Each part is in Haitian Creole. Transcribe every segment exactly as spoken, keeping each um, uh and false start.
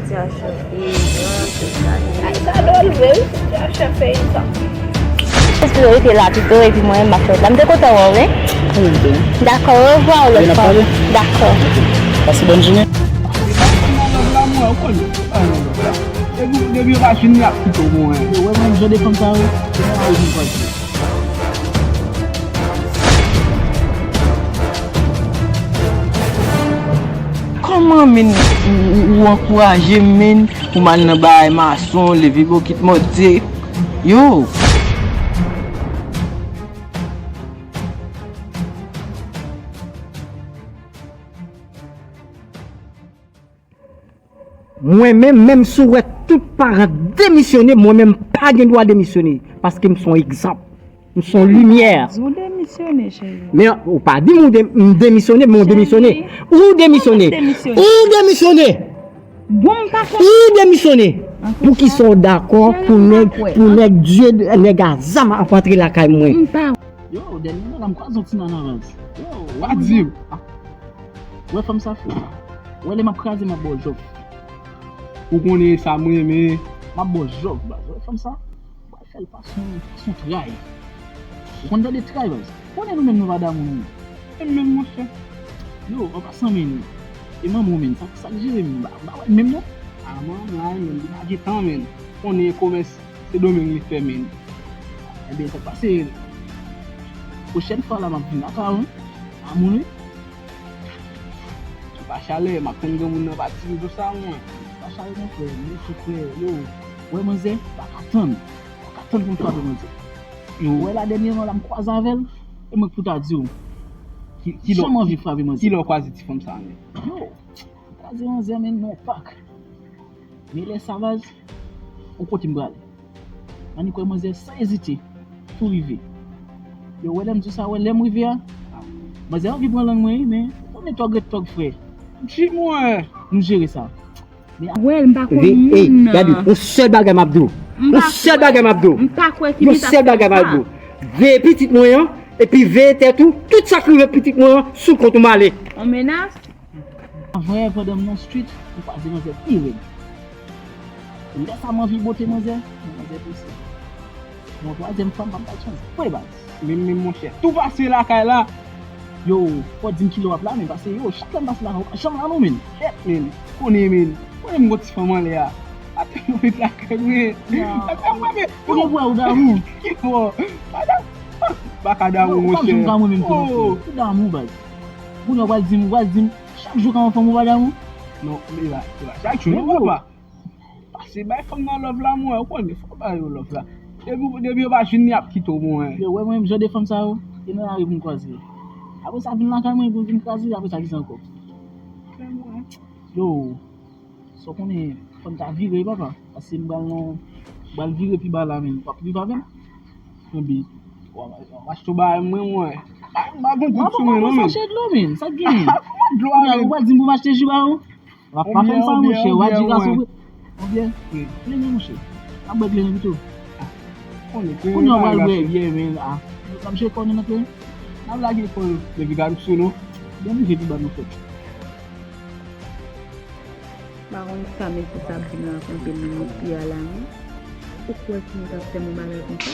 Sitiyasyon ijan, tout sa. Ay, sa dòl vre, wi, sitiyasyon fè ijan. Jis pou yo rete la pito, epi mwen menm m ap fè wout la. M te kontan wè w, wi. Mwen menm tou. Dakò, orevwa yon lòt fwa. Dakò. Pase bòn jounen. Depi, depi yo pa fin, y ap kite w, bon, hein. Yo wè mwen jan de fanm sa yo. Kòman, men, ou, ou, ou ankouraje m, men, pou m al nan bagay mason, leve bokit mòtye? Yo! Mwen menm, menm si w wè tout paran demisyone, mwen menm m pa gen dwa demisyone, paske m se yon egzanp, m se yon limyè. Di w demisyone, cheri. Men ou pa di m ou de-, m demisyone, men w demisyone. Cheri, ou demisyone. Ou demisyone. Bon, m pa fè. Ou demisyone. Poukisa w dakò pou nèg, pou nèg dye, nèg a zam ap antre lakay mwen? M pa. Yo, dènyèman la, m kwaze yon ti nanavaz. Yo, w ap di m. Wè fanm sa fè. Wè lè m ap kraze, m ap ba w jòf. Ou konnen sa m renmen. M ap ba w jòf, baz. Wè fanm sa. M pral fè l pase yon, pase yon tray. Ou konn tande tray, baz? Konnen nou menm nou pa damou nou. E menm, monchè. Yo, an pasan, men. E manman w, men. Sa, sa k jere m, m pa, m pa wè l menm, non. A, manman, men, li pa gen tan, men. Konnen komès Sendomeng li fè, men. Ebyen, sa k pase? Pwochèn fwa la, m ap vin lakay ou, wi. Amoun, wi. Epa chalè, m ap tann granmoun nan pati rive sa, mwen. Epa chalè, monchè, monchè, frè, yo. Wè, manzè, pa ka tann. Pa ka tann pou m frape manzè. Yo. Wè la, dènyèman la, m kwaze avè l, e mwen k pou ta di w. Ki, ki lè, janm anvi frape manzè. Ki lè w kwaze ti fanm sa, men? Yo, m kwaze manzè, men, nan yon pak. Men lè sa, baz, yon kote m prale. Annik wè manzè san ezite, tou rive. Yo, wè lè m di w sa, wè lè m rive a, manzè anvi pran lang mwen, wi, men ou konnen tòg ret tòg, frè. Di mwen. Nou jere sa. Men wè, m pa konn moun nan. Gade, yon sèl bagay m ap di w. Yon sèl bagay m ap di w. M pa kwè ki yon sèl bagay m ap di w. Veye pitit mwen an, epi veye tèt ou, tout sa k rive pitit mwen an, sou kont ou m ale. On menas? Anvan yè, pandan m nan street, m kwaze manzè pi rèd. Lè sa m anvi bote manzè, men manzè prese. Bon, twazyèm fwa m p ap bay chans vre, baz. Men, men, monchè, tou pase lakay la. Yo, fò w di m kilè w ap la, men, paske, yo, chak lè m pase lakay ou, pa janm la non, men. Kèt, men, konnen, men, konnen m gon ti fanm anlè a. Atè mwen ret lakay mwen. Atè mwen, men, ou gen pou wè ou damou. Ki bò? Pa damou. Pa ka damou, monchè. Ou pa janm ka mwen menm tou, monchè. Ou damou, baz. Kounye a w pral di m, ou pral di m, chak jou ka yon fanm ou pa damou? Non, men e pa, e pa chak jou, non, papa. Pase bay fanm nan love la, mwen, ou konnen, fò w ba yo love la. Depi, depi yo pa jwenn li, y ap kite w, mwen. Yo, wè mwen, jan de fanm sa yo, e nan lari pou m kwaze yo. Apre sa, vin lakay mwen, pou vin kraze, apre sa, kisa ankò? Yo, sa w konnen, fò n ta vire, papa. Pase m pral nan, m pral vire pi ba la, men. W ap viv avè m? Anben, w ap, w ap achte w bagay mwen, mwen. M pa gon goud sou mwen, non, men. Mache dlo, men. Sa k genyen? Dlo a, men. Ou pral di m pou m achte ji ba ou? W ap pa fè m sa, monchè. W a di gason vre. Yon byè? Wi. Kleren, monchè. N ap bwè kleren pito. Kounye a w pral bwè byè, men, a. N ap jwe kò nou nan kleren. N ap lage kò nou. Depi gad sou nou. Byen, nou jwe pi ba nou fèt. M pa konn sa mesye sa ap di m nan konte minit li a la, non. Ou kwè ki moun t ap fè m yon bagay konsa?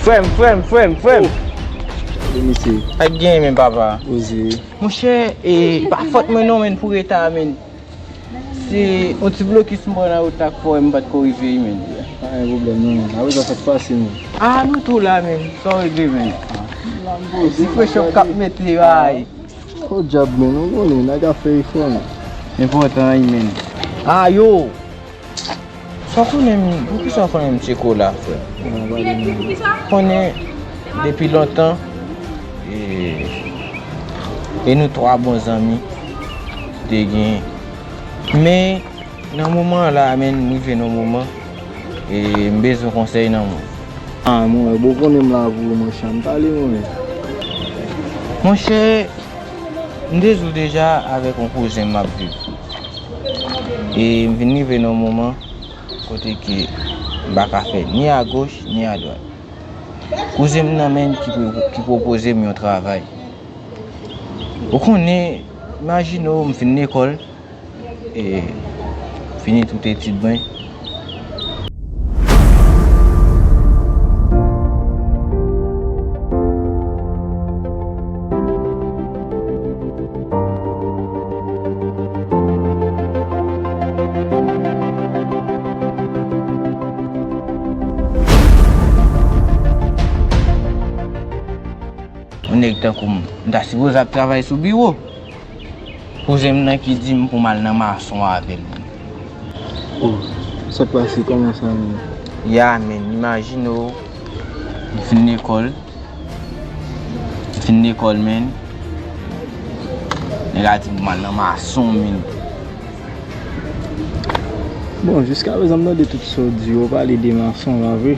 Frè m, frè m, frè m, frè m. Gade misye. Sa k genyen menm, papa? Poze. Monchè, e, pa fòt mwen non, menn, pou reta a, menn. Se yon ti blokis m pran nan wout la k fè m pa t ko rive, menn. Pa gen pwoblèm non, menn. Apre sa, sa k pase, menn? A, nou tou la, menn. Sa w regle, menn? Ti frechè k ap mete, ay. O dyab, menn, ou konnen, nèg ap fè efò, menn. Enpòtan, wi, menn. A, yo! Sa w konnen m, poukisa w konnen m tcheko la, frè? Konnen depi lontan, e, e nou twa bon zanmi te gen. Men, nan moman an la, menn, m rive nan yon moman, E m bezwen konsèy nan men w. Ah, mwen, bon, konnen m la pou ou, monchè. Ann pale, mwen. Monchè, m te di w deja avèk yon kouzen m ap viv. E m vin rive nan yon moman kote ke m pa ka fè ni agoch, ni adwat. Kouzen m nan menm ki, ki pwopoze m yon travay. Ou konnen, imajine w, m fin lekòl, e fini tout etid mwen. Yon nèg tankou m, m ta sipoze ap travay sou biwo. Kouzen m nan ki di m pou m al nan mason avè l. Oh, sa k pase? Kòman sa menm? Ya, men, imajine w, m fin lekòl. M fin lekòl, men, nèg la di m pou m al nan mason, men. Bon, jiska prezan m tande tout sa w di yo, w pale de mason, pa vre?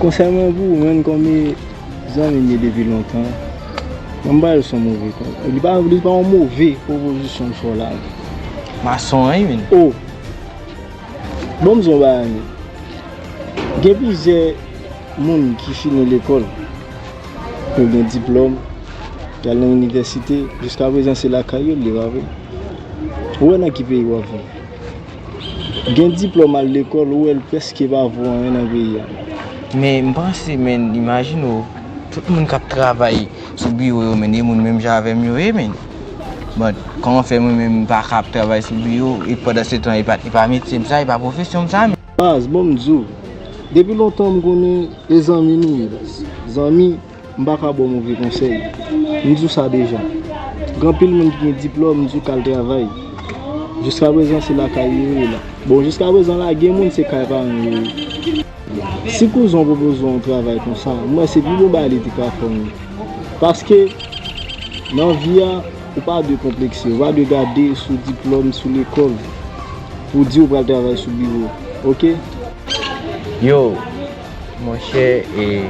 Konsèy mwen pou ou, menn, kòm e zanmi m ye depi lontan, mwen m pa wè l se yon move konsèy. Li pa, li pa yon move pwopozisyon m fè w la. Mason an, wi, menn. Oh! Bon, m di w yon bagay, menn. Gen plizyè moun ki fini lekòl, yo gen diplòm, y al nan inivèsite, jiska prezan se lakay yo l ye, pa vre? Ou wè nan ki peyi w ap viv? Gen diplòm, al lekòl, ou wè l prèske pa vo anyen nan peyi a. Men m panse, men, imajine w, tout moun k ap travay sou biwo yo, men, e moun menm jan avè m yo ye, men. Bon, kòman fè mwen menm m pa ka ap travay sou biwo, e pandan se tan, e pa, e pa metye m sa, e pa pwofesyon m sa, men. Baz, bon, m di w, depi lontan m konnen e zanmi nou ye, baz. Zanmi, m pa ka ba w move konsèy. M di w sa deja. Gen anpil moun ki gen diplòm, m di w k al travay. Jiska prezan, se lakay yo ye la. Bon, jiska prezan la, gen moun se kay paran yo ye. Si kouzen w pwopoze w yon travay konsa, m wè se pi bon bagay li te ka fè w menm. Paske, nan vi a, ou pa dwe konplekse, ou pa dwe gade sou diplòm, sou lekòl, pou w di w pral travay sou biwo. Oke? Yo, monchè, e,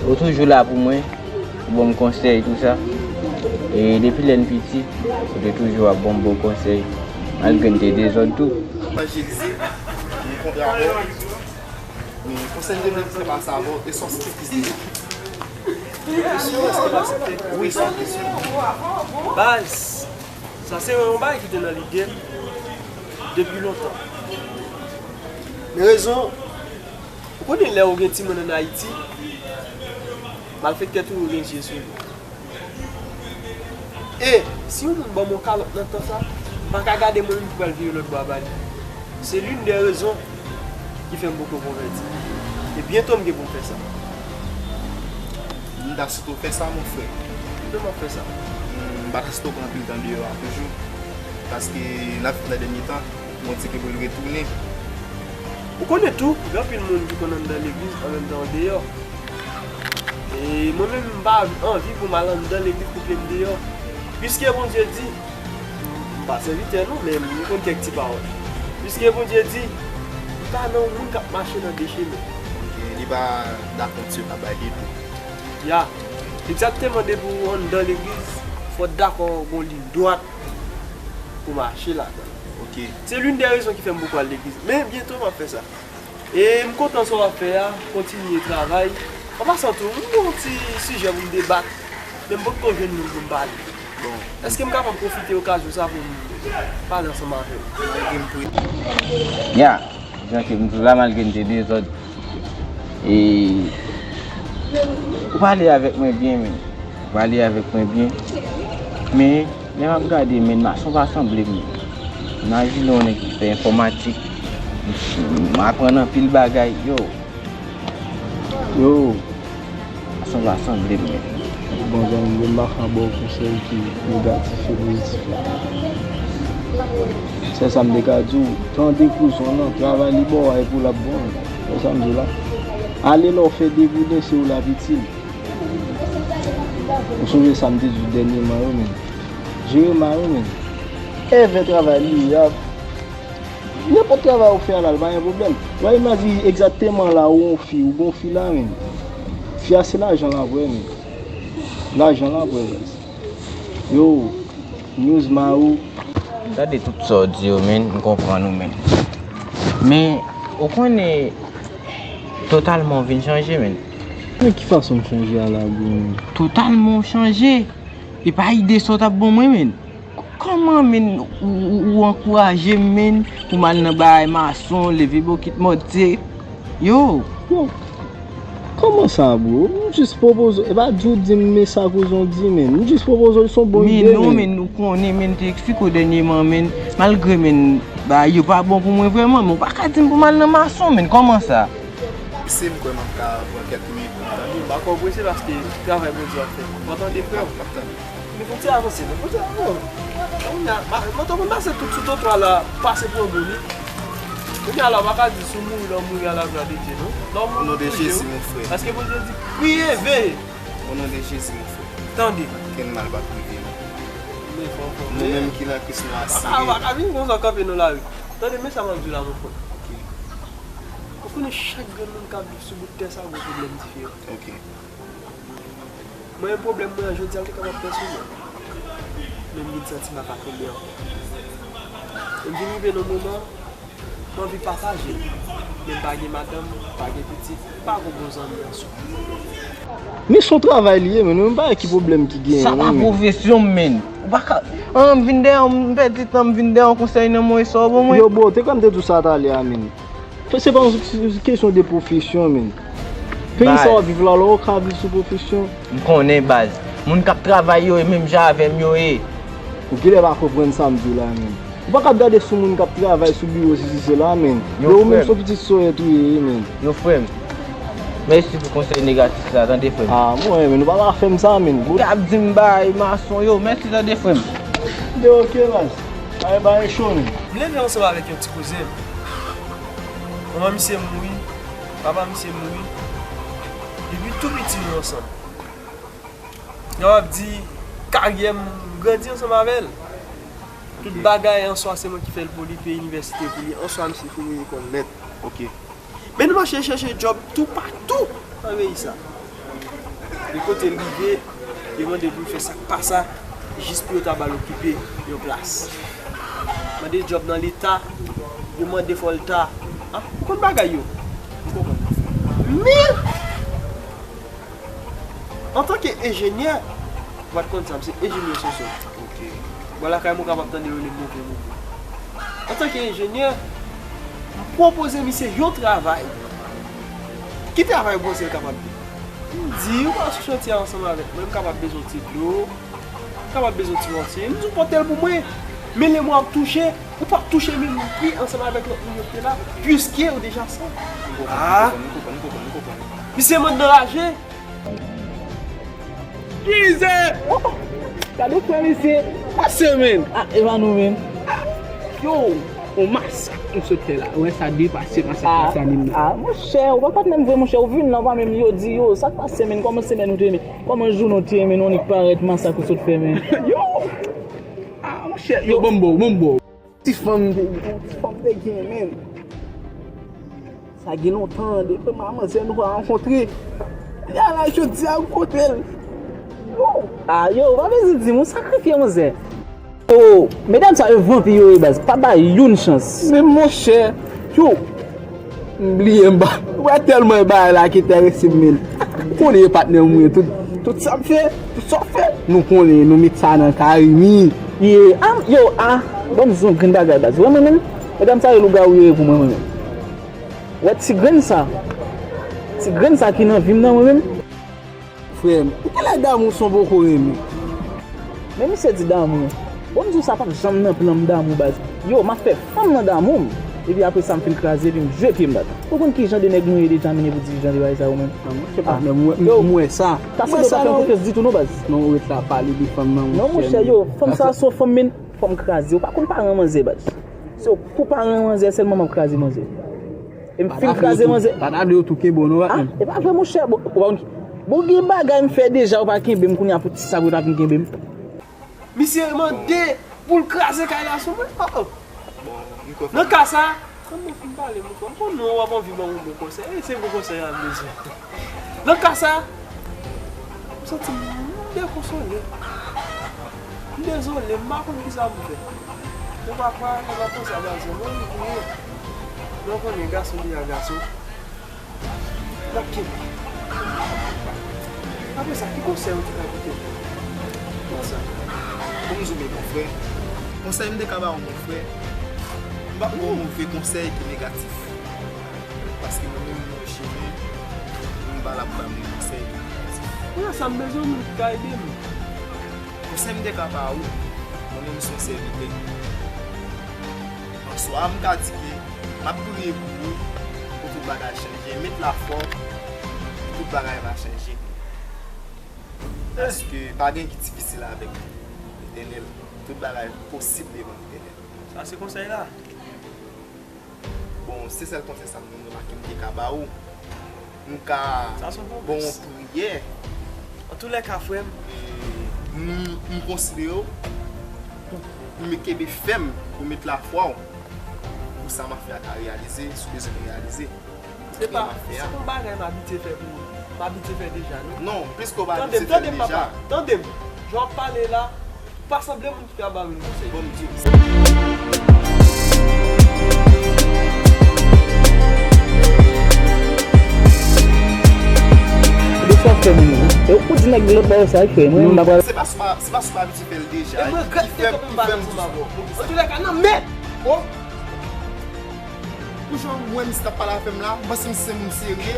ou toujou la pou mwen, ou ban m konsèy, tou sa. E depi lè n piti, ou te toujou ap ban m bon konsèy, malgre n te dezòd tou. Mwen, Jezi, m kontre avè w. Men konsèy m te vle di, se pa sa, bon, e sa w se ki di. Kesyon, èske w aksepte? Wi, se yon kesyon. Baz, sa se yon bagay ki te nan lide m depi lontan. Men rezon, ou konnen lè ou gen timoun ann Ayiti, malfektè toujou gen zye sou li. E si yon moun ban m yon kalòt nan tan sa, m pa ka gade mwen menm ki pral vire lòt bò a ba li. Se l'une des raisons ki fè m poko konvèti. E byento m gen pou m fè sa. M ta swete w fè sa, mon frè. Byento m ap fè sa. M pa ta swete w pran anpil tan deyò a toujou. Paske n ap viv nan dènye tan. Bondye gen pou l retounen. Ou konnen tou, gen anpil moun ki konn anndan legliz an menm tan andeyò. E mwen menm, m pa anvi pou m al anndan legliz pou pye m deyò. Piske Bondye di, m pa sèvitè non, men m konn kèk ti pawòl. Piske Bondye di, m pa nan yon moun k ap mache nan de chemen. Li pa dakò ti yo k ap bay de tou. Ya, egzakteman, depi w anndan legliz, fò w dakò gon liy dwat pou mache ladan l. Ok. Se l'une des raisons ki fè m poko al legliz. Men byento m ap fè sa. E m kontan sa w ap fè a, kontinye travay. An pasan tou, m gen yon ti sijè pou m debat, men m potko jwenn moun pou m pale. Bon. Èske m kapab pwofite okazyon sa pou m pale ansanm avè w? Ya, jan ke m di w la, malgre m te dezòd, e, ou pale avèk mwen byen, men. Ou pale avèk mwen byen. Men, lè m ap gade, men, mason pa sanble m. Imajine yon nèg ki fè enfòmatik. M aprann anpil bagay. Yo. Yo. Mason pa sanble m, men. Bon, zanmi m, m pa ka ba w konsèy ki negatif e pozitif la. Sèl sa m te ka di w, tande kouzon nan, travay li ba w a, epi w l ap ba w. Wè sa m di w la? Ale la w fè degouden, se ou l ap itil. Ou sonje sa m te di w dènyèman yo, men. Jeremi yo, men. Èvè travay li ye a, Nenpòt travay ou fè a la, li pa gen pwoblèm. Wè, imajine egzakteman la, ou yon fi, ou gon fi la, men. Fi a se lajan l ap wè, men. Lajan l ap wè, baz. Yo, News Maru. Gade tout sa w di yo, men, m konprann ou, men. Men, ou konnen, totalman w vin chanje, men. Men ki fason m chanje a la, bro? Totalman w chanje. E pa ide sa w t ap ban mwen, men. Kòman, men, ou, ou, ou ankouraje m, men, pou m al nan bagay mason, leve bokit mòtye? Yo! Yo! Kòman sa, bro? M jis pwopoze, e pa di w di m, men sa kouzon di, men. M jis pwopoze w, se yon bon ide, men. Men non, men, ou konnen, men, m te eksplike w dènyèman, men, malgre, men, bagay yo pa bon pou mwen vrèman, men w pa ka di m pou m al nan mason, men, kòman sa? Se m kwè m ap ka pran kèk minit pou m tande. M pa kwè w prese paske travay Bondye ap fè. Mwen tande frè m. M ap tande. Men fon ti avanse, men fon ti avanse. Kounye a, ma- mwen t ap pase tout sou twotwa la, pase pran bourik. Kounye a la, w pa ka di si w mouri, lè w mouri a la glwa de Dye, non. Lè w mouri, ou touche, wi. O non de Jezi, mon frè. Paske Bondye di, priye, veye. O non de Jezi, mon frè. Tande. Kenn mal p ap rive nou. Men fò, fò, nou menm ki nan Kris, nou asire. W pa ka vin konsa kanpe nan lari. Tande, men sa m ap di w la, mon frè. Ok. Ou konnen chak grenn moun k ap viv sou bout tè sa gon pwoblèm diferan. Ok. Mwen menm pwoblèm mwen an jodi a, l te kapab pèsonèl. Men m vin santi m pa ka kenbe ankò. E m vin rive nan moman, m anvi pataje. Men m pa gen madanm, m pa gen pitit, m pa gon bon zanmi ansanm. Men se yon travay li ye, men nou menm pa wè ki pwoblèm ki genyen, non, men. Sa pa pwofesyon m, men. Ou pa ka, an, m vin dèyè w, m pèdi tan, m vin dèyè w konsèy nan mwen, sa w ban mwen. Yo, bro, te kwè m te di w sa talè a, men. Se pa yon kesyon de pwofesyon, men. Peyi sa w ap viv la, lè w ka viv sou pwofesyon. M konnen, baz. Moun k ap travay yo, e menm jan avè m yo ye. Ou genlè pa konprann sa m di w la, men. Ou pa ka ap gade sou moun k ap travay sou biwo sesi sela, men. Yo, ou menm se yon pitit soyèt ou ye, men. Yo, frè m. Mèsi pou konsèy negatif sa, tande, frè m. Ah, mwen, men nou pa ka fè m sa, men. Ou t ap di m bay mason yo, mèsi, tande, frè m. De ok, baz. Ay, bay cho, men. M leve ansanm avèk yon ti kouzen m. Manman misye mouri, papa misye mouri. Depi tou piti nou ansanm. Yo ap di karyè m grandi ansanm avè l. Tout bagay an swa se mwen ki fè l pou li, peye inivèsite pou li, an swa misye fini lekòl nèt. Ok. Men nou mache chèche djòb toupatou nan peyi sa. E kote l rive, yo mande pou l fè sa k pa sa, jis pou yo ta ba l okipe yon plas. Mande djòb nan Leta, yo mande fò l ta, ah, ou konn bagay yo. M konprann. Men, antanke enjenyè, ou pa t konn sa, m se enjenyè Sonson. Ok. Bò lakay mwen, ou kapab tande yo rele m Move Move. Antanke enjenyè, m pwopoze misye yon travay. Ki travay ou panse l kapab fè? M di, ou pral sou chantye a ansanm avèk mwen, m kapab bezwen ti dlo, m kapab bezwen ti mòtye. M di, ou pote l pou mwen. Men lè mwen ap touche, ou p ap touche menm pri ansanm avèk lòt moun yo ki te la, piske ou deja san. Ah! Misye mande nan raje. Krize! Oh! Gade frè misye. Pase, men. Ah, e pa nou, men. Yo, on masak nou sot fè la. Ou wè sa depase masak la, sa menm nan. Ah, monchè, ou pa, pa t menm vre, monchè. Ou vin la, ou pa menm yo di, yo, sa k pase, men? Kòman semèn ou te ye, men? Kòman jounen w te ye, men? Nou annik parèt masak ou sot fè, men. Yo! Ah, monchè, yo, ban m ba w, ban m ba w. Ti fanm te gen, ti fanm te gen, men. Sa gen lontan, depi m a manzè nou pa rankontre. Li a la jodi a, ou kote l? Yo! Ah, yo, ou pa bezwen di m, ou sakrifye manzè. Oh, medam sa yo vanpi yo ye, baz. Pa ba youn chans. Men monchè, yo, m bliye m ba. Ou wè tèlman e bagay la ki enterese m, men. Ou konnen e patnè m ou ye, tout, tout sa m fè, tout sa w fè. Nou konnen, nou met sa nan kari nou. Ye, ah, yo, ah, ban m di w yon grenn bagay, baz. Ou wè mwen menm, medam sa yo lougawou yo ye pou mwen, mwen menm. Ou wè ti grenn sa, ti grenn sa ki nan vi m nan, mwen menm. Frè m, ou genlè damou san w poko renmen. Men misye di damou. Bon, m di w sa p ap janm nan plan m damou, baz. Yo, m ap fè fanm nan damou m. Epi apre sa, m fin kraze, epi m jwe pye m, baz. Ou konn ki jan de nèg nou ye deja, men, pou di jan de bagay sa yo menm? Non, monchè, patnè m, m wè sa. Kase do pa fè m konfyans ditou non, baz. Non, ou ret la pale de fanm nan, monchè. Non, monchè, yo, fanm sa se yon fanm, men, fò m kraze. Ou pa konn paran manzè, baz. Se pou paran manzè sèlman m ap kraze manzè. E m fin kraze manzè. Pa ta vle yo tou kenbe w non, patnè m. Ah, e pa vre, monchè. Bon, ou pa konn ki, bon, gen bagay m fè deja, ou pa kenbe m, kounye a pou ti sa pou w ta vin kenbe m. Misye mande pou l kraze kay la sou mwen. Oh, oh. Bon, m Nan ka sa, kòm mwen fin pale, mwen konn nou w ap anvi ban m yon bon konsèy. E se bon konsèy a m bezwen. Nan ka sa, m santi m dekonsole. M dezole, m pa konn kisa pou m fè. Mwen pa kwè nan konsa, gason, mwen m kriye. Mwen konnen gason deja gason. N ap kenbe. Apre sa, ki konsèy ou te ka pote m? Konsa, pou m di w, men, mon frè, konsèy m te ka ba w, mon frè, m p ap ba w move konsèy ki negatif. Paske mwen menm, mwen chimè, m pa la pou ba moun konsèy ki negatif. Pou sa, m bezwen moun ki ka ede m. Konsèy m te ka ba ou, mwen menm, m se yon sèvitè. Answa, m ka di ke m ap priye pou ou, pou tout bagay chanje. Met lafwa w, tout bagay va chanje. Paske pa gen ki difisil avèk Letènèl. Tout bagay posib devan Letènèl. Sa se konsèy la. Bon, se sèl konsèy sa m remake m te ka ba ou. M ka ba w yon priyè. Antoulèka, frè m, m, m konsidere w pou m kenbe fèm, pou met lafwa w, pou sa m ap fè a ka reyalize, si w bezwen reyalize. Se pa, se pa yon bagay m abitye fè pou, m abitye fè deja, non. Non, piske w pa abitye fè l deja. Tande m, tande m, papa. Tande m. Jan w ap pale la, pa sanble moun ki ka ba moun konsèy. Bon, m di w. Ou sa fè moun, wi. E ou di nèg lòt bò sa, frè. Mwen, m pa pral. Se pa, se pa, se pa sou abitye fè l deja. E mwen, ki fè m, ki fè m di sa. Antoulèka, nan mèd! Oh! Pou jan w wè misye t ap pale avè m la, m panse misye se moun serye.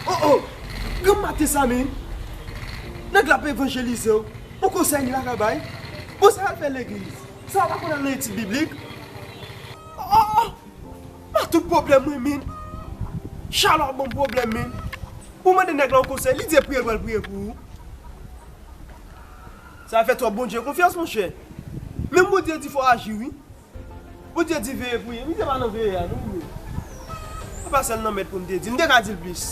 Oh, oh! Granm maten sa, men! Nèg la ap evanjelize w. Bon konsèy li la ka bay. Bon, sa l al fè legliz. Sa w pa konn al nan etid biblik? Oh, oh, oh! M a tout pwoblèm mwen, men. Chalè ap ban m pwoblèm, men. Ou mande nèg la yon konsèy, li di e priye l pral priye pou ou. Sa fè twòp Bondye konfyans, monchè. Menm Bondye di fò w aji, wi. Bondye di veye priye. Misye pa nan veye a, non, men. Se pa sèl nan mèd pou m te di. M te ka di l plis.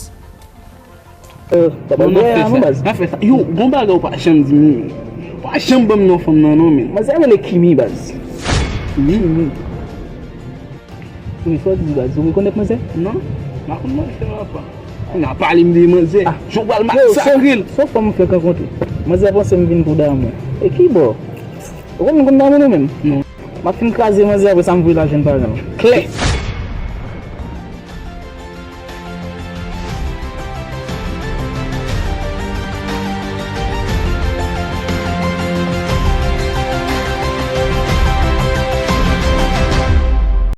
Euh, papa, non, non, fè sa. Pa fè sa. Yo, gon bagay ou pa janm di m. Ou pa janm ban m non fanm nan, non, men. Manzè rele Kimi, baz. Kimi? Kimi. Wi, sa w di, baz? Ou rekonèt manzè? Non, m pa konn manzè, papa. N a pale m de manzè. Ah. Jan w pral masakre l. Yo, se, se yon fanm m fèk rankontre. Manzè panse m vin pou damou. E ki bò? Ou konn, konn damou nou menm? Non. M ap fin kraze manzè, apre sa m voye l al jwenn paran l. Klè.